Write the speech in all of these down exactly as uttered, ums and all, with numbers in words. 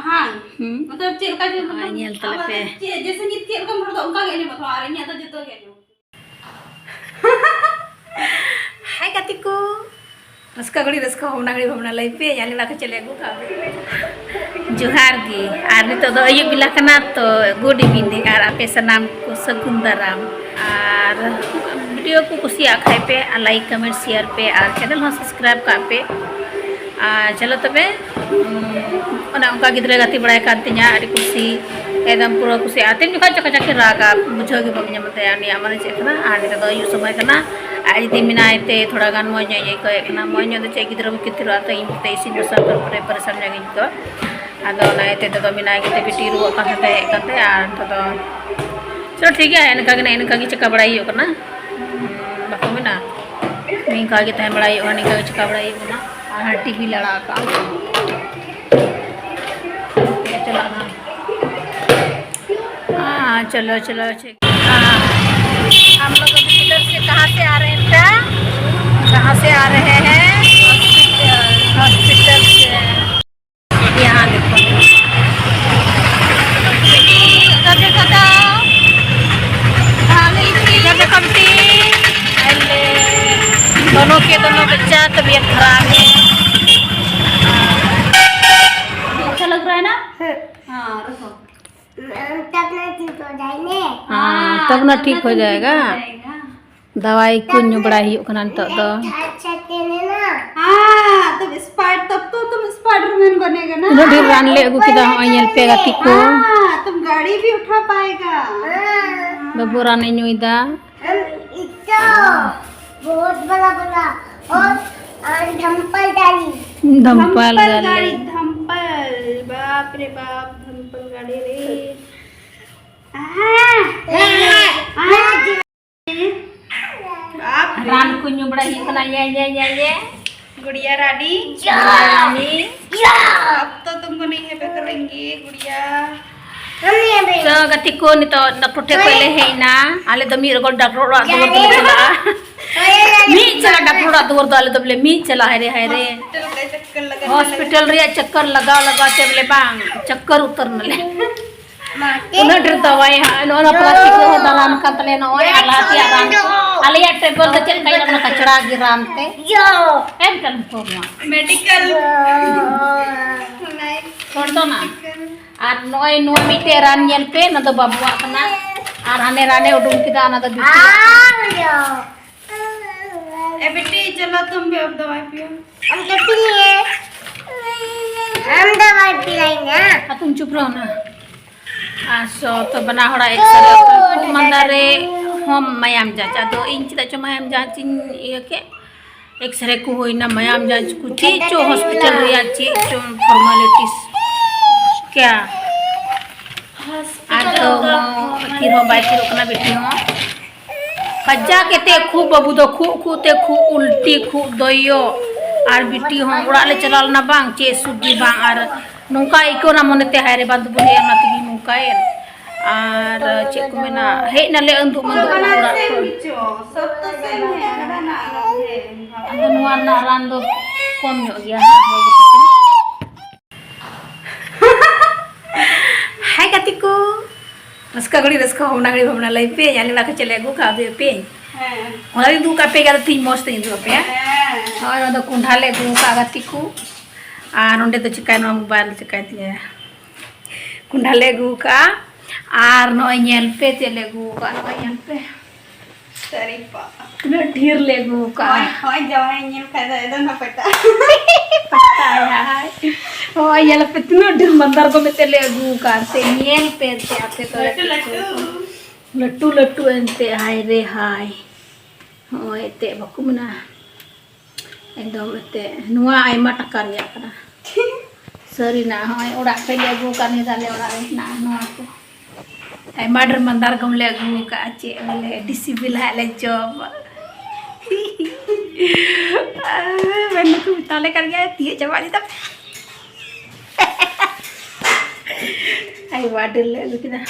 ᱦᱟᱝ᱾ ᱦᱩᱸ᱾ ᱢᱚᱛᱞᱚᱵ ᱪᱮᱫ ᱞᱮᱠᱟ ᱡᱮ, ᱟᱨ ᱢᱚᱛᱞᱚᱵ ᱧᱮᱞ ᱛᱟᱞᱮ ᱟᱵᱟᱨ ᱯᱮ᱾ ᱪᱮᱫ ᱡᱮᱥᱮ ᱱᱤᱛ ᱪᱮᱫ ᱞᱮᱠᱟᱢ ᱨᱚᱲ ᱫᱟ ᱚᱱᱠᱟ ᱜᱮ ᱟᱸᱡᱚᱢᱚᱜ ᱛᱟᱢᱟ, ᱟᱨ ᱤᱧᱟᱹᱜ ᱫᱚ ᱡᱚᱛᱚ ᱜᱮ ᱟᱸᱡᱚᱢᱚᱜ ᱛᱟᱢᱟ᱾ ᱦᱟᱭ ᱜᱟᱛᱮ ᱠᱚ, ᱨᱟᱹᱥᱠᱟᱹ ᱜᱷᱟᱹᱲᱤ ᱨᱟᱹᱥᱠᱟᱹ, ᱵᱷᱟᱵᱽᱱᱟ ᱜᱷᱟᱹᱲᱤ ᱵᱷᱟᱵᱽᱱᱟ, ᱞᱟᱹᱭ ᱯᱮ ᱟᱞᱮ ᱚᱲᱟᱜ ᱠᱚ ᱪᱮᱫ ᱞᱮ ᱟᱹᱜᱩ ᱠᱟᱜ ᱯᱮ᱾ ᱡᱚᱦᱟᱨ ᱜᱮ, ᱟᱨ ᱱᱤᱛᱚᱜ ᱫᱚ ᱟᱹᱭᱩᱵ ᱵᱮᱞᱟ ᱠᱟᱱᱟ, ᱛᱚ good evening, ᱟᱨ ᱟᱯᱮ ᱥᱟᱱᱟᱢ ᱠᱚ ᱥᱟᱹᱜᱩᱱ ᱫᱟᱨᱟᱢ᱾ ᱟᱨ video ᱠᱚ ᱠᱩᱥᱤᱭᱟᱜ ᱠᱷᱟᱡ ᱯᱮ, ᱟᱨ like, comment, share ᱯᱮ, ᱟᱨ channel ᱦᱚᱸ subscribe ᱠᱟᱜ ᱯᱮ᱾ ᱟᱨ ᱪᱚᱞᱚ ᱛᱚᱵᱮ, ᱩᱸ, ᱚᱱᱮ ᱚᱱᱠᱟ ᱜᱤᱫᱽᱨᱟᱹ ᱜᱟᱛᱮ ᱵᱟᱲᱟᱭ ᱠᱟᱱ ᱛᱤᱧᱟ, ᱟᱹᱰᱤ ᱠᱩᱥᱤ, ᱮᱠᱫᱚᱢ ᱯᱩᱨᱟᱹ ᱠᱩᱥᱤ᱾ ᱟᱨ ᱛᱤᱱ ᱡᱚᱠᱷᱟᱡ ᱪᱚ ᱠᱟᱡᱟᱠ ᱮ ᱨᱟᱜᱟ, ᱵᱩᱡᱷᱟᱹᱣ ᱜᱮ ᱵᱟᱢ ᱧᱟᱢ ᱛᱟᱭᱟ ᱩᱱᱤᱭᱟᱜ ᱢᱟᱱᱮ ᱪᱮᱫ ᱠᱟᱱᱟ᱾ ᱟᱨ ᱱᱤᱛᱚᱜ ᱫᱚ ᱟᱹᱭᱩᱵ ᱥᱚᱢᱚᱭ ᱠᱟᱱᱟ, ᱟᱡ ᱡᱩᱫᱤ ᱢᱮᱱᱟᱭ ᱛᱮ ᱛᱷᱚᱲᱟ ᱜᱟᱱ ᱢᱚᱡᱽ ᱧᱚᱜ ᱤᱧ ᱟᱹᱭᱠᱟᱹᱣᱮᱫ ᱠᱟᱱᱟ᱾ ᱢᱚᱡᱽ ᱧᱚᱜ ᱫᱚ ᱪᱮᱫ, ᱜᱤᱫᱽᱨᱟᱹ ᱠᱚ ᱠᱷᱟᱹᱛᱤᱨᱚᱜᱼᱟ ᱛᱚ, ᱤᱧ ᱛᱮ ᱤᱥᱤᱱ ᱵᱟᱥᱟᱝ ᱛᱟᱨᱯᱚᱨᱮ ᱯᱟᱨᱤᱥᱟᱱ ᱧᱚᱜ ᱤᱧ ᱟᱹᱭᱠᱟᱹᱣᱟ᱾ ᱟᱫᱚ ᱚᱱᱟ ᱤᱭᱟᱹᱛᱮ ᱱᱤᱛᱚᱜ ᱫᱚ ᱢᱮᱱᱟᱭ ᱜᱮᱛᱮ, ᱵᱤᱴᱤ ᱨᱩᱣᱟᱹᱜ ᱠᱟᱱ ᱛᱟᱦᱮᱸ ᱦᱮᱡ ᱠᱟᱱ ᱛᱟᱭᱟ, ᱟᱨ ᱱᱤᱛᱚᱜ ᱫᱚ ᱪᱚᱞᱚ ᱴᱷᱤᱠ ᱜᱮᱭᱟ, ᱱᱤᱝᱠᱟ ᱜᱮ, ᱱᱤᱝᱠᱟ ᱜᱮ ᱪᱮᱠᱟ ᱵᱟᱲᱟᱭ ᱦᱩᱭᱩᱜ ᱠᱟᱱᱟ᱾ ᱵᱟᱠᱚ ᱢᱮᱱᱟ, ᱱᱤᱝᱠᱟ ᱜᱮ ᱛᱟᱦᱮᱸ ᱵᱟᱲᱟᱭ ᱦᱩᱭᱩᱜᱼᱟ, ᱱᱤᱝᱠᱟ ᱜᱮ ᱪᱮᱠᱟ ᱵᱟᱲᱟᱭ ᱦᱩᱭᱩᱜ ᱠᱟᱱᱟ᱾ ᱟᱨ ᱴᱤᱵᱷᱤ ᱞᱟᱲᱟ ᱟᱠᱟᱫᱼᱟ᱾ ᱪᱟᱞᱟᱜ ᱠᱟᱱᱟ᱾ हाँ, चलो, चलो, ठीक। हाँ, हम लोग अभी किधर से, कहाँ से आ रहे हैं बेटा? कहाँ से आ रहे हैं? हॉस्पिटल, हॉस्पिटल से। यहाँ देखो। दोनों के दोनों बच्चा तबीयत खराब है। अच्छा लग रहा है ना? हाँ, रखो। तब ना ठीक हो जाएंगे। हाँ, तब ना ठीक हो जाएगा। दवाई को ᱧᱩ ᱵᱟᱲᱟᱭ ᱦᱩᱭᱩᱜ ᱠᱟᱱᱟ ᱱᱤᱛᱚᱜ ᱫᱚ᱾ हाँ, तुम स्पाइड, तब तो तुम स्पाइडरमैन बनेगा ना। ᱩᱱᱟᱹᱜ ᱰᱷᱮᱨ ᱨᱟᱱ ᱞᱮ ᱟᱹᱜᱩ ᱠᱮᱫᱟ, ᱦᱚᱸᱜᱼᱚᱭ ᱧᱮᱞ ᱯᱮ ᱜᱟᱛᱮ ᱠᱚ᱾ हाँ, तुम गाड़ी भी उठा पाएगा। ᱵᱟᱹᱵᱩ ᱨᱟᱱᱮ ᱧᱩᱭᱫᱟ᱾ हम इतना बहुत बड़ा बड़ा और, और डंपल गाड़ी। डंपल गाड़ी। डंपल गाड़ी, डंपल। बाप रे बाप, डंपल गाड़ी रे। हाँ। हाँ। ᱨᱟᱱ ᱠᱚ ᱧᱩ ᱵᱟᱲᱟᱭ ᱦᱩᱭᱩᱜ ᱠᱟᱱᱟ᱾ ᱧᱮ, ᱧᱮ, ᱧᱮ, ᱧᱮ᱾ गुड़िया रानी। गुड़िया रानी। अब तो तुमको नहीं है पे करेंगे, गुड़िया। ᱛᱚ ᱜᱟᱛᱮ ᱠᱚ, ᱱᱤᱛᱚᱜ ᱰᱟᱠᱴᱚᱨ ᱴᱷᱮᱱ ᱠᱷᱚᱱ ᱞᱮ ᱦᱮᱡ ᱮᱱᱟ᱾ ᱟᱞᱮ ᱫᱚ ᱢᱤᱫ ᱨᱚᱠᱚᱢ ᱰᱟᱠᱴᱚᱨ ᱚᱲᱟᱜ ᱫᱩᱣᱟᱹᱨ ᱫᱚᱞᱮ ᱪᱟᱞᱟᱜᱼᱟ᱾ ᱢᱤᱫ ᱪᱟᱞᱟᱜ ᱰᱟᱠᱴᱚᱨ ᱚᱲᱟᱜ ᱫᱩᱣᱟᱹᱨ ᱫᱚ ᱟᱞᱮ ᱫᱚ ᱵᱚᱞᱮ ᱢᱤᱫ ᱪᱟᱞᱟᱜ, ᱦᱟᱭ ᱨᱮ, ᱦᱟᱭ ᱨᱮ᱾ ᱦᱚᱥᱯᱤᱴᱟᱞ ᱨᱮᱭᱟᱜ ᱪᱟᱠᱠᱟᱨ ᱞᱟᱜᱟᱣ ᱞᱟᱜᱟᱣ ᱛᱮ ᱵᱚᱞᱮ ᱵᱟᱝ, ᱪᱟᱠᱠᱟᱨ ᱩᱛᱟᱹᱨ ᱱᱟᱞᱮ᱾ ᱩᱱᱟᱹᱜ ᱰᱷᱮᱨ ᱫᱟᱣᱟᱭ ᱦᱟᱸᱜ, ᱱᱚᱜᱼᱚ ᱱᱚᱣᱟ ᱯᱞᱟᱥᱴᱤᱠ ᱠᱚᱦᱚᱸ ᱫᱟᱨᱟᱢ ᱠᱟᱱ ᱛᱟᱞᱮᱭᱟ, ᱱᱚᱜᱼᱚᱭ ᱟᱨ ᱞᱟᱦᱟ ᱛᱮᱭᱟᱜ ᱨᱟᱱ ᱠᱚ᱾ ᱟᱞᱮᱭᱟᱜ ᱴᱮᱵᱚᱞ ᱫᱚ ᱪᱮᱫ ᱞᱮᱠᱟ ᱧᱮᱞᱚᱜ ᱠᱟᱱᱟ? ᱠᱟᱪᱲᱟ ᱜᱮ ᱨᱟᱱ ᱛᱮ᱾ ᱮᱢ ᱠᱟᱱ ᱠᱚ ᱱᱚᱣᱟ᱾ ᱢᱮᱰᱤᱠᱟᱞ᱾ ᱦᱚᱲ ᱫᱚ ᱱᱟ᱾ ᱟᱨ ᱱᱚᱜᱼᱚᱭ ᱱᱚᱣᱟ ᱢᱤᱫᱴᱮᱡ ᱨᱟᱱ ᱧᱮᱞ ᱯᱮ, ᱚᱱᱟ ᱫᱚ ᱵᱟᱹᱵᱩᱣᱟᱜ ᱠᱟᱱᱟ᱾ ᱟᱨ ᱦᱟᱱᱮ ᱨᱟᱱᱮ ᱩᱰᱩᱝ ᱠᱮᱫᱟ, ᱚᱱᱟ ᱫᱚ ᱵᱤᱴᱤᱭᱟᱜ ᱠᱟᱱᱟ᱾ ए बेटी, चलो तुम भी अब दवाई पियो। हम तो पिएंगे। हम दवाई पिलाएंगे। ᱟᱛᱚᱢ ᱪᱩᱯ ᱨᱚᱦᱚ ᱱᱟ᱾ ᱟᱥᱚ ᱛᱚ ᱵᱟᱱᱟ ᱦᱚᱲᱟᱜ ᱮᱠᱥᱨᱮ ᱠᱷᱩᱜ ᱢᱟᱸᱫᱟ ᱨᱮ ᱦᱚᱸ ᱢᱟᱭᱟᱢ ᱡᱟᱸᱪ᱾ ᱟᱫᱚ ᱤᱧ ᱪᱮᱫᱟᱜ ᱪᱚ ᱢᱟᱭᱟᱢ ᱡᱟᱸᱪ ᱤᱧ ᱤᱭᱟᱹ ᱠᱮᱫ᱾ ᱮᱠᱥᱨᱮ ᱠᱚ ᱦᱩᱭᱱᱟ, ᱢᱟᱭᱟᱢ ᱡᱟᱸᱪ ᱠᱚ, ᱪᱮᱫ ᱪᱚ ᱦᱚᱥᱯᱤᱴᱟᱞ ᱨᱮᱭᱟᱜ ᱪᱮᱫ ᱪᱚ ᱯᱷᱚᱨᱢᱟᱞᱤᱴᱤᱥ᱾ ᱠᱭᱟ? ᱟᱫᱚ ᱛᱤᱨ ᱦᱚᱸ ᱵᱟᱭ ᱛᱤᱨᱚᱜ ᱠᱟᱱᱟ ᱵᱤᱴᱤ ᱦᱚᱸ᱾ ᱠᱟᱡᱟᱠ ᱮᱛᱮ ᱠᱷᱩᱜ, ᱵᱟᱹᱵᱩ ᱫᱚ ᱠᱷᱩᱜ ᱠᱷᱩᱜ ᱛᱮ ᱠᱷᱩᱜ, ᱩᱞᱴᱤ ᱠᱷᱩᱜ, ᱫᱚᱭᱚᱜ᱾ ᱟᱨ ᱵᱤᱴᱤ ᱦᱚᱸ ᱚᱲᱟᱜ ᱞᱮ ᱪᱟᱞᱟᱣ ᱞᱮᱱᱟ, ᱵᱟᱝ ᱪᱮᱫ ᱥᱩᱫ ᱜᱮ ᱵᱟᱝ᱾ ᱟᱨ ᱱᱚᱝᱠᱟ ᱟᱹᱭᱠᱟᱹᱣ ᱮᱱᱟ ᱢᱚᱱᱮᱛᱮ, ᱦᱟᱭ ᱨᱮ, ᱵᱟᱝ ᱫᱚ ᱵᱟᱹᱧ ᱦᱮᱡ, ᱚᱱᱟ ᱛᱮᱜᱮ ᱱᱚᱝᱠᱟᱭᱮᱱ᱾ ᱟᱨ ᱪᱮᱫ ᱠᱚ ᱢᱮᱱᱟ, ᱦᱮᱡ ᱱᱟᱞᱮ ᱟᱹᱱᱫᱩᱜ ᱢᱟᱹᱱᱫᱩᱜ ᱚᱲᱟᱜ ᱠᱷᱚᱱ᱾ ᱟᱫᱚ ᱱᱚᱣᱟ ᱨᱮᱱᱟᱜ ᱨᱟᱱ ᱫᱚ ᱠᱚᱢ ᱧᱚᱜ ᱜᱮᱭᱟ ᱦᱟᱸᱜ᱾ ᱦᱟᱭ ᱜᱟᱛᱮ ᱠᱚ, ᱨᱟᱹᱥᱠᱟᱹ ᱜᱷᱟᱹᱲᱤ ᱨᱟᱹᱥᱠᱟᱹ, ᱵᱷᱟᱵᱽᱱᱟ ᱜᱷᱟᱹᱲᱤ ᱵᱷᱟᱵᱽᱱᱟ᱾ ᱞᱟᱹᱭ ᱯᱮ, ᱟᱞᱮ ᱚᱲᱟᱜ ᱠᱷᱚᱱ ᱪᱮᱫ ᱞᱮ ᱟᱹᱜᱩ ᱠᱟᱜᱼᱟ, ᱩᱫᱩᱜ ᱟᱯᱮ᱾ ᱦᱮᱸ᱾ ᱚᱱᱟ ᱞᱤᱧ ᱩᱫᱩᱜ ᱠᱟᱜ ᱯᱮ ᱜᱮ, ᱟᱫᱚ ᱛᱤᱦᱤᱧ ᱢᱚᱡᱽ ᱛᱮᱧ ᱩᱫᱩᱜ ᱟᱯᱮᱭᱟ᱾ ᱦᱮᱸ᱾ ᱦᱳᱭ, ᱱᱚᱣᱟ ᱫᱚ ᱠᱚᱸᱰᱷᱟ ᱞᱮ ᱟᱹᱜᱩ ᱠᱟᱜᱼᱟ ᱜᱟᱛᱮ ᱠᱚ᱾ ᱟᱨ ᱱᱚᱸᱰᱮ ᱫᱚ ᱪᱤᱠᱟᱹᱭ, ᱱᱚᱣᱟ ᱢᱳᱵᱟᱭᱤᱞ ᱪᱤᱠᱟᱹᱭ ᱛᱤᱧᱟᱹ? ᱠᱚᱸᱰᱷᱟ ᱞᱮ ᱟᱹᱜᱩ ᱠᱟᱜᱼᱟ᱾ ᱟᱨ ᱱᱚᱜᱼᱚᱭ ᱧᱮᱞ ᱯᱮ ᱪᱮᱫ ᱞᱮ ᱟᱹᱜᱩ ᱠᱟᱜᱼᱟ, ᱱᱚᱜᱼᱚᱭ ᱧᱮᱞ ᱯᱮ᱾ ᱥᱟᱹᱨᱤ ᱯᱟ᱾ ᱛᱤᱱᱟᱹᱜ ᱰᱷᱮᱨ ᱞᱮ ᱟᱹᱜᱩ ᱠᱟᱜᱼᱟ᱾ ᱦᱳᱭ, ᱦᱳᱭ, ᱡᱟᱶᱟᱭ ᱧᱮᱞ ᱠᱷᱟᱡ ᱫᱚ ᱮᱠᱫᱚᱢ ᱱᱟᱯᱟᱭ ᱛᱟ᱾ ᱯᱟᱛᱟᱭᱟᱭ᱾ ᱦᱳᱭ, ᱧᱮᱞ ᱯᱮ ᱛᱤᱱᱟᱹᱜ ᱰᱷᱮᱨ ᱢᱟᱱᱫᱟᱨ ᱠᱚ ᱢᱤᱫᱴᱮᱡ ᱞᱮ ᱟᱹᱜᱩ ᱠᱟᱜᱼᱟ᱾ ᱥᱮ ᱧᱮᱞ ᱯᱮ ᱮᱱᱛᱮ ᱟᱯᱮ ᱫᱚ ᱞᱟᱹᱴᱩ, ᱞᱟᱹᱴᱩ᱾ ᱞᱟᱹᱴᱩ, ᱞᱟᱹᱴᱩ ᱮᱱᱛᱮ, ᱦᱟᱭ ᱨᱮ ᱦᱟᱭ᱾ ᱦᱚᱸᱜᱼᱚᱭ ᱮᱱᱛᱮ ᱵᱟᱠᱚ ᱢᱮᱱᱟ᱾ ᱮᱠᱫᱚᱢ ᱮᱱᱛᱮ ᱱᱚᱣᱟ ᱟᱭᱢᱟ ᱴᱟᱠᱟ ᱨᱮᱭᱟᱜ ᱠᱟᱱᱟ᱾ ᱥᱟᱹᱨᱤᱱᱟᱜ, ᱦᱚᱸᱜᱼᱚᱭ ᱚᱲᱟᱜ ᱠᱷᱚᱡ ᱞᱮ ᱟᱹᱜᱩ ᱠᱟᱜ ᱱᱤᱭᱟᱹ ᱫᱚ ᱟᱞᱮ ᱚᱲᱟᱜ ᱨᱮ ᱦᱮᱱᱟᱜᱼᱟ ᱱᱚᱣᱟ ᱠᱚ᱾ ᱟᱭᱢᱟ ᱰᱷᱮᱨ ᱢᱟᱱᱫᱟᱨ ᱜᱚᱢ ᱞᱮ ᱟᱹᱜᱩ ᱠᱟᱜᱼᱟ, ᱪᱮᱫ ᱵᱚᱞᱮ ᱟᱹᱰᱤ ᱥᱤᱵᱤᱞ ᱦᱟᱸᱜ ᱞᱮ ᱡᱚᱢᱟ᱾ ᱢᱮᱱ ᱫᱚᱠᱚ ᱢᱮᱛᱟᱞᱮ ᱠᱟᱱ ᱜᱮᱭᱟ, ᱛᱤᱭᱳᱜ ᱪᱟᱵᱟᱜ ᱜᱮᱛᱟ ᱯᱮ᱾ ᱟᱭᱢᱟ ᱰᱷᱮᱨ ᱞᱮ ᱟᱹᱜᱩ ᱠᱮᱫᱟ᱾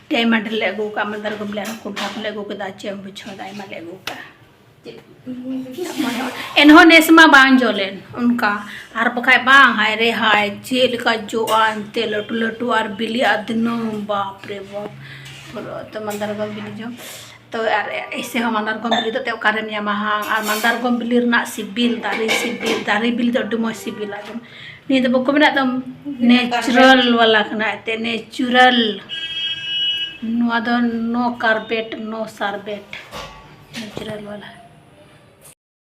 ᱟᱹᱰᱤ ᱟᱭᱢᱟ ᱰᱷᱮᱨ ᱞᱮ ᱟᱹᱜᱩ ᱠᱟᱜᱼᱟ, ᱢᱟᱫᱟᱨ ᱜᱚᱢ ᱞᱮ ᱟᱨᱦᱚᱸ ᱠᱚᱸᱰᱷᱟ ᱠᱚᱞᱮ ᱟᱹᱜᱩ ᱠᱮᱫᱟ᱾ ᱪᱮᱫ ᱮᱢ ᱵᱩᱡᱷᱟᱹᱣ ᱫᱟ, ᱟᱭᱢᱟ ᱞᱮ ᱟᱹᱜᱩ ᱠᱟᱜᱼᱟ᱾ ᱮᱱᱦᱚᱸ ᱱᱮᱥ ᱢᱟ ᱵᱟᱝ ᱡᱚ ᱞᱮᱱ ᱚᱱᱠᱟ᱾ ᱟᱨ ᱵᱟᱠᱷᱟᱡ ᱵᱟᱝ, ᱦᱟᱭ ᱨᱮ ᱦᱟᱭ, ᱪᱮᱫ ᱞᱮᱠᱟ ᱡᱚᱜᱼᱟ ᱮᱱᱛᱮ, ᱞᱟᱹᱴᱩ ᱞᱟᱹᱴᱩ ᱟᱨ ᱵᱤᱞᱤᱜᱼᱟ ᱫᱤᱱᱟᱹᱢ, ᱵᱟᱯ ᱨᱮ ᱵᱟᱯ᱾ ᱯᱩᱨᱟᱹ ᱛᱚ ᱢᱟᱫᱟᱨ ᱜᱚᱢ ᱵᱤᱞᱤ ᱡᱚᱢ᱾ ᱛᱚ ᱟᱨ ᱮᱭᱥᱮ ᱦᱚᱸ ᱢᱟᱫᱟᱨ ᱜᱚᱢ ᱵᱤᱞᱤ ᱫᱚ ᱮᱱᱛᱮ ᱚᱠᱟᱨᱮᱢ ᱧᱟᱢᱟ ᱦᱟᱸᱜ? ᱟᱨ ᱢᱟᱫᱟᱨ ᱜᱚᱢ ᱵᱤᱞᱤ ᱨᱮᱱᱟᱜ ᱥᱤᱵᱤᱞ, ᱫᱟᱨᱮ ᱥᱤᱵᱤᱞ, ᱫᱟᱨᱮ ᱵᱤᱞᱤ ᱫᱚ ᱟᱹᱰᱤ ᱢᱚᱡᱽ ᱥᱤᱵᱤᱞᱟ ᱮᱠᱫᱚᱢ᱾ ᱱᱤᱭᱟᱹ ᱫᱚ ᱵᱟᱠᱚ ᱢᱮᱱᱟ ᱮᱠᱫᱚᱢ natural ᱵᱟᱞᱟ ᱠᱟᱱᱟ, ᱮᱱᱛᱮ natural᱾ ᱱᱚᱣᱟ ᱫᱚ no carbet, no sorbet, natural ᱵᱟᱞᱟ᱾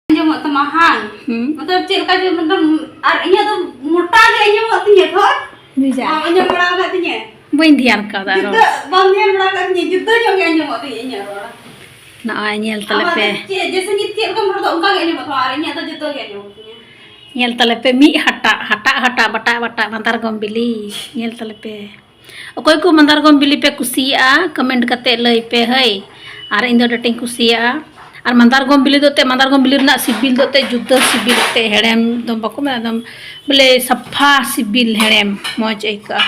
ᱟᱸᱡᱚᱢᱚᱜ ᱛᱟᱢᱟ ᱦᱟᱝ? ᱦᱩᱸ᱾ ᱢᱚᱛᱞᱚᱵ ᱪᱮᱫ ᱞᱮᱠᱟ ᱡᱮ, ᱢᱚᱛᱞᱚᱵ ᱟᱨ ᱤᱧᱟᱹᱜ ᱫᱚ ᱢᱚᱴᱟ ᱜᱮ ᱟᱸᱡᱚᱢᱚᱜ ᱛᱤᱧᱟᱹ ᱛᱚ᱾ ᱵᱩᱡᱟ᱾ ᱵᱟᱢ ᱟᱸᱡᱚᱢ ᱵᱟᱲᱟ ᱟᱠᱟᱫ ᱛᱤᱧᱟᱹ? ᱵᱟᱹᱧ ᱫᱷᱮᱭᱟᱱ ᱠᱟᱣᱫᱟ ᱟᱨᱚ᱾ ᱡᱩᱫᱟᱹ ᱵᱟᱢ ᱫᱷᱮᱭᱟᱱ ᱵᱟᱲᱟ ᱟᱠᱟᱫ ᱛᱤᱧᱟᱹ, ᱡᱩᱫᱟᱹ ᱧᱚᱜ ᱜᱮ ᱟᱸᱡᱚᱢᱚᱜ ᱛᱤᱧᱟᱹ ᱤᱧᱟᱹᱜ ᱨᱚᱲ᱾ ᱱᱚᱜᱼᱚᱭ ᱧᱮᱞ ᱛᱟᱞᱮ ᱟᱢᱟᱜ ᱯᱮ᱾ ᱫᱚ ᱪᱮᱫ, ᱡᱮᱭᱥᱮ ᱠᱤ ᱪᱮᱫ ᱞᱮᱠᱟᱢ ᱨᱚᱲ ᱫᱟ ᱚᱱᱠᱟ ᱜᱮ ᱟᱸᱡᱚᱢᱚᱜ ᱛᱟᱢᱟ, ᱟᱨ ᱤᱧᱟᱹᱜ ᱫᱚ ᱡᱩᱫᱟᱹ ᱜᱮ ᱟᱸᱡᱚᱢᱚᱜ ᱛᱤᱧᱟᱹ᱾ ᱧᱮᱞ ᱛᱟᱞᱮ ᱯᱮ ᱢᱤᱫ ᱦᱟᱴᱟᱜ, ᱦᱟᱴᱟᱜ, ᱦᱟᱴᱟᱜ, ᱵᱟᱴᱟᱜ, ᱵᱟᱴᱟᱜ, ᱢᱟᱫᱟᱨ ᱜᱚᱢ ᱵᱤᱞᱤ᱾ ᱧᱮᱞ ᱛᱟᱞᱮ ᱯᱮ᱾ ᱚᱠᱚᱭ ᱠᱚ ᱢᱟᱫᱟᱨ ᱜᱚᱢ ᱵᱤᱞᱤ ᱯᱮ ᱠᱩᱥᱤᱭᱟᱜᱼᱟ, comment ᱠᱟᱛᱮ ᱞᱟᱹᱭ ᱯᱮ ᱦᱳᱭ᱾ ᱟᱨ ᱤᱧ ᱫᱚ ᱟᱹᱰᱤ ᱟᱸᱴᱤᱧ ᱠᱩᱥᱤᱭᱟᱜᱼᱟ᱾ ᱟᱨ ᱢᱟᱫᱟᱨ ᱜᱚᱢ ᱵᱤᱞᱤ ᱫᱚ ᱮᱱᱛᱮᱫ, ᱢᱟᱫᱟᱨ ᱜᱚᱢ ᱵᱤᱞᱤ ᱨᱮᱱᱟᱜ ᱥᱤᱵᱤᱞ ᱫᱚ ᱮᱱᱛᱮᱫ ᱡᱩᱫᱟᱹ ᱥᱤᱵᱤᱞ, ᱮᱱᱛᱮᱫ ᱦᱮᱲᱮᱢ ᱫᱚ ᱵᱟᱠᱚ ᱢᱮᱱᱟ, ᱮᱠᱫᱚᱢ ᱵᱚᱞᱮ ᱥᱟᱯᱷᱟ ᱥᱤᱵᱤᱞ ᱦᱮᱲᱮᱢ ᱢᱚᱡᱽ ᱟᱹᱭᱠᱟᱹᱜᱼᱟ᱾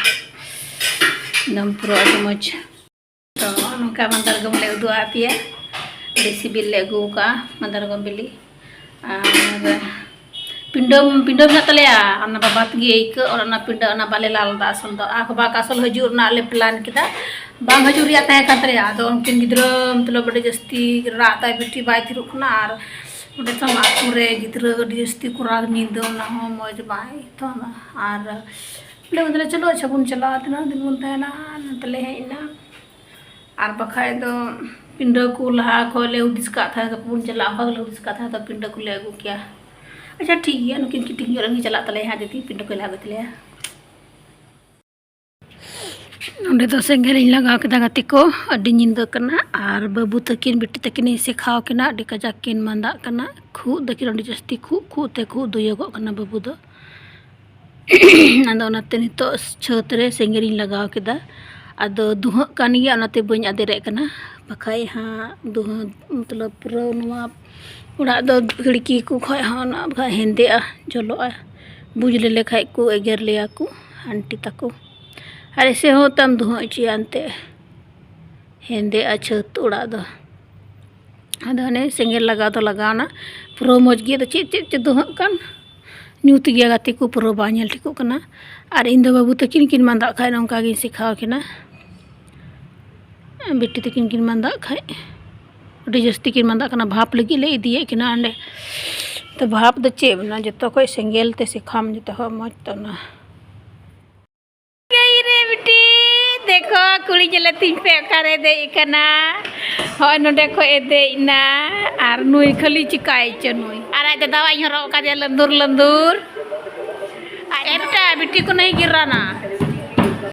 ᱮᱠᱫᱚᱢ ᱯᱩᱨᱟᱹ ᱟᱹᱰᱤ ᱢᱚᱡᱽ᱾ ᱛᱚ ᱱᱚᱝᱠᱟ ᱢᱟᱫᱟᱨ ᱜᱚᱢ ᱞᱮ ᱩᱫᱩᱜ ᱟᱫ ᱯᱮᱭᱟ, ᱟᱹᱰᱤ ᱥᱤᱵᱤᱞ ᱞᱮ ᱟᱹᱜᱩ ᱟᱠᱟᱫᱼᱟ ᱢᱟᱫᱟᱨ ᱜᱚᱢ ᱵᱤᱞᱤ᱾ ᱟᱨ ᱯᱤᱸᱰᱟᱹ, ᱯᱤᱸᱰᱟᱹ ᱢᱮᱱᱟᱜ ᱛᱟᱞᱮᱭᱟ, ᱚᱱᱟ ᱵᱟᱵᱟ ᱛᱟᱹᱠᱤᱱ ᱟᱹᱭᱠᱟᱹᱜ, ᱚᱱᱟ ᱯᱤᱸᱰᱟᱹ, ᱚᱱᱟ ᱵᱟᱞᱮ ᱞᱟᱞ ᱮᱫᱟ ᱟᱥᱚᱞ ᱫᱚ᱾ ᱟᱨ ᱵᱟᱵᱟ ᱟᱥᱚᱞ ᱦᱤᱡᱩᱜ ᱨᱮᱱᱟᱜ ᱞᱮ plan ᱠᱮᱫᱟ, ᱵᱟᱝ ᱦᱤᱡᱩᱜ ᱨᱮᱭᱟᱜ ᱛᱟᱦᱮᱸ ᱠᱟᱱ ᱛᱟᱞᱮᱭᱟ᱾ ᱟᱫᱚ ᱩᱱᱠᱤᱱ ᱜᱤᱫᱽᱨᱟᱹ ᱢᱚᱛᱞᱚᱵ ᱟᱹᱰᱤ ᱡᱟᱹᱥᱛᱤ ᱨᱟᱜ ᱫᱟᱭ, ᱵᱤᱴᱤ ᱵᱟᱭ ᱛᱷᱤᱨᱚᱜ ᱠᱟᱱᱟ, ᱟᱨ ᱚᱸᱰᱮ ᱛᱟᱢ ᱟᱹᱛᱩ ᱨᱮ ᱜᱤᱫᱽᱨᱟᱹ ᱟᱹᱰᱤ ᱡᱟᱹᱥᱛᱤ ᱠᱚ ᱨᱟᱜᱽ ᱧᱤᱫᱟᱹ, ᱚᱱᱟ ᱦᱚᱸ ᱢᱚᱡᱽ ᱵᱟᱭ ᱟᱹᱭᱠᱟᱹᱣ ᱮᱫᱟ᱾ ᱟᱨ ᱚᱸᱰᱮ ᱢᱮᱱ ᱫᱟᱞᱮ, ᱪᱚᱞᱚ ᱟᱪᱪᱷᱟ ᱵᱚᱱ ᱪᱟᱞᱟᱜᱼᱟ, ᱛᱤᱱᱟᱹᱜ ᱫᱤᱱ ᱵᱚᱱ ᱛᱟᱦᱮᱱᱟ, ᱱᱚᱛᱮ ᱞᱮ ᱦᱮᱡ ᱮᱱᱟ᱾ ᱟᱨ ᱵᱟᱠᱷᱟᱡ ᱫᱚ ᱯᱤᱸᱰᱟᱹ ᱠᱚ ᱞᱟᱦᱟ ᱠᱷᱚᱡ ᱞᱮ ᱦᱩᱫᱤᱥ ᱠᱟᱜ ᱛᱟᱦᱮᱸ, ᱜᱟᱯᱟ ᱵᱚᱱ ᱪᱟᱞᱟᱜᱼᱟ, ᱚᱱᱠᱟ ᱜᱮᱞᱮ ᱦᱩᱫᱤᱥ ᱠᱟᱜ ᱛᱟᱦᱮᱸ, ᱛᱚ ᱯᱤᱸᱰᱟᱹ ᱠᱚᱞᱮ ᱟᱹᱜᱩ ᱠᱮᱭᱟ᱾ ᱟᱪᱪᱷᱟ ᱴᱷᱤᱠ ᱜᱮᱭᱟ, ᱱᱩᱠᱤᱱ ᱠᱟᱹᱴᱤᱡ ᱧᱚᱜ ᱨᱮᱱ ᱠᱤᱱ ᱪᱟᱞᱟᱜ ᱛᱟᱞᱮᱭᱟ ᱦᱟᱸᱜ ᱫᱤᱫᱤ, ᱯᱤᱸᱰᱟᱹ ᱠᱚᱭ ᱞᱟᱦᱟ ᱟᱹᱜᱩᱭ ᱛᱟᱞᱮᱭᱟ᱾ ᱱᱚᱸᱰᱮ ᱫᱚ ᱥᱮᱸᱜᱮᱞ ᱤᱧ ᱞᱟᱜᱟᱣ ᱠᱮᱫᱟ ᱜᱟᱛᱮ ᱠᱚ, ᱟᱹᱰᱤ ᱧᱤᱫᱟᱹ ᱠᱟᱱᱟ᱾ ᱟᱨ ᱵᱟᱹᱵᱩ ᱛᱟᱹᱠᱤᱱ, ᱵᱤᱴᱤ ᱛᱟᱹᱠᱤᱱ ᱤᱧ ᱥᱮᱠᱷᱟᱣ ᱠᱤᱱᱟ, ᱟᱹᱰᱤ ᱠᱟᱡᱟᱠ ᱠᱤᱱ ᱢᱟᱸᱫᱟᱜ ᱠᱟᱱᱟ, ᱠᱷᱩᱜ ᱫᱟᱹᱠᱤᱱ ᱟᱹᱰᱤ ᱡᱟᱹᱥᱛᱤ, ᱠᱷᱩᱜ ᱠᱷᱩᱜ ᱛᱮ ᱠᱷᱩᱜ ᱫᱩᱭᱟᱹᱜᱚᱜ ᱠᱟᱱᱟ ᱵᱟᱹᱵᱩ ᱫᱚ᱾ ᱟᱫᱚ ᱚᱱᱟᱛᱮ ᱱᱤᱛᱚᱜ ᱪᱷᱟᱹᱛ ᱨᱮ ᱥᱮᱸᱜᱮᱞ ᱤᱧ ᱞᱟᱜᱟᱣ ᱠᱮᱫᱟ᱾ ᱟᱫᱚ ᱫᱩᱦᱟᱹᱜ ᱠᱟᱱ ᱜᱮᱭᱟ, ᱚᱱᱟᱛᱮ ᱵᱟᱹᱧ ᱟᱫᱮᱨᱮᱜ ᱠᱟᱱᱟ, ᱵᱟᱠᱷᱟᱡ ᱦᱟᱸᱜ ᱫᱩᱦᱟᱹ ᱢᱚᱛᱞᱚᱵ ᱯᱩᱨᱟᱹ ᱱᱚᱣᱟ ᱚᱲᱟᱜ ᱫᱚ ᱠᱷᱤᱲᱠᱤ ᱠᱚ ᱠᱷᱚᱡ ᱦᱚᱸ ᱚᱱᱟ ᱵᱟᱠᱷᱟᱡ ᱦᱮᱸᱫᱮᱜᱼᱟ, ᱡᱚᱞᱚᱜᱼᱟ᱾ ᱵᱩᱡᱽ ᱞᱮᱞᱮ ᱠᱷᱟᱡ ᱠᱚ ᱮᱜᱮᱨ ᱞᱮᱭᱟ ᱠᱚ ᱟᱱᱴᱤ ᱛᱟᱠᱚ᱾ ᱟᱨ ᱮᱥᱮ ᱦᱚᱸ ᱛᱟᱢ ᱫᱩᱦᱟᱹᱜ ᱦᱚᱪᱚᱭᱟ ᱮᱱᱛᱮ᱾ ᱦᱮᱸᱫᱮᱜᱼᱟ ᱪᱷᱟᱹᱛ ᱚᱲᱟᱜ ᱫᱚ᱾ ᱟᱫᱚ ᱦᱟᱱᱮ ᱥᱮᱸᱜᱮᱞ ᱞᱟᱜᱟᱣ ᱫᱚ ᱞᱟᱜᱟᱣᱱᱟ᱾ ᱯᱩᱨᱟᱹ ᱢᱚᱡᱽ ᱜᱮ᱾ ᱟᱫᱚ ᱪᱮᱫ ᱪᱮᱫ ᱪᱚ ᱫᱩᱦᱟᱹᱜ ᱠᱟᱱ᱾ ᱧᱩᱛ ᱜᱮᱭᱟ ᱜᱟᱛᱮ ᱠᱚ, ᱯᱩᱨᱟᱹ ᱵᱟᱝ ᱧᱮᱞ ᱴᱷᱤᱠᱚᱜ ᱠᱟᱱᱟ᱾ ᱟᱨ ᱤᱧ ᱫᱚ ᱵᱟᱹᱵᱩ ᱛᱟᱹᱠᱤᱱ ᱠᱤᱱ ᱢᱟᱸᱫᱟᱜ ᱠᱷᱟᱡ ᱱᱚᱝᱠᱟ ᱜᱤᱧ ᱥᱮᱠᱷᱟᱣ ᱠᱤᱱᱟ᱾ ᱵᱤᱴᱤ ᱛᱟᱹᱠᱤᱱ ᱠᱤᱱ ᱢᱟᱸᱫᱟᱜ ᱠᱷᱟᱡ ᱟᱹᱰᱤ ᱡᱟᱹᱥᱛᱤ ᱠᱤᱱ ᱢᱟᱸᱫᱟᱜ ᱠᱟᱱᱟ᱾ ᱵᱷᱟᱯ ᱞᱟᱹᱜᱤᱫ ᱞᱮ ᱤᱫᱤᱭᱮᱫ ᱠᱤᱱᱟ ᱚᱸᱰᱮ᱾ ᱛᱚ ᱵᱷᱟᱯ ᱫᱚ ᱪᱮᱫ ᱢᱮᱱᱟᱜᱼᱟ, ᱡᱚᱛᱚ ᱠᱷᱚᱡ ᱥᱮᱸᱜᱮᱞ ᱛᱮ ᱥᱮᱠᱷᱟᱢ ᱡᱚᱛᱚ ᱠᱷᱚᱡ ᱢᱚᱡᱽ ᱛᱚ ᱚᱱᱟ᱾ ᱜᱟᱹᱭ ᱨᱮ ᱵᱤᱴᱤ, ᱫᱮᱠᱷᱚ ᱠᱩᱲᱤ ᱧᱮᱞᱮ ᱛᱤᱧ ᱯᱮ ᱚᱠᱟᱨᱮ ᱫᱮᱡ ᱟᱠᱟᱱᱟ᱾ ᱦᱚᱸᱜᱼᱚᱭ ᱱᱚᱸᱰᱮ ᱠᱷᱚᱡ ᱮ ᱫᱮᱡ ᱮᱱᱟ᱾ ᱟᱨ ᱱᱩᱭ ᱠᱷᱟᱹᱞᱤ ᱪᱤᱠᱟᱭ ᱪᱚ ᱱᱩᱭ᱾ ᱟᱨ ᱟᱡ ᱫᱟᱫᱟᱣᱟᱜ ᱤᱧ ᱦᱚᱨᱚᱜ ᱟᱠᱟᱫᱮᱭᱟ ᱞᱟᱹᱱᱫᱩᱨ ᱞᱟᱹᱱᱫᱩᱨ᱾ ᱟᱨ ᱮ ᱵᱮᱴᱟ, ᱵᱤᱴᱤ ᱠᱚ ᱱᱟᱹᱭ ᱜᱤᱨᱟᱱᱟ᱾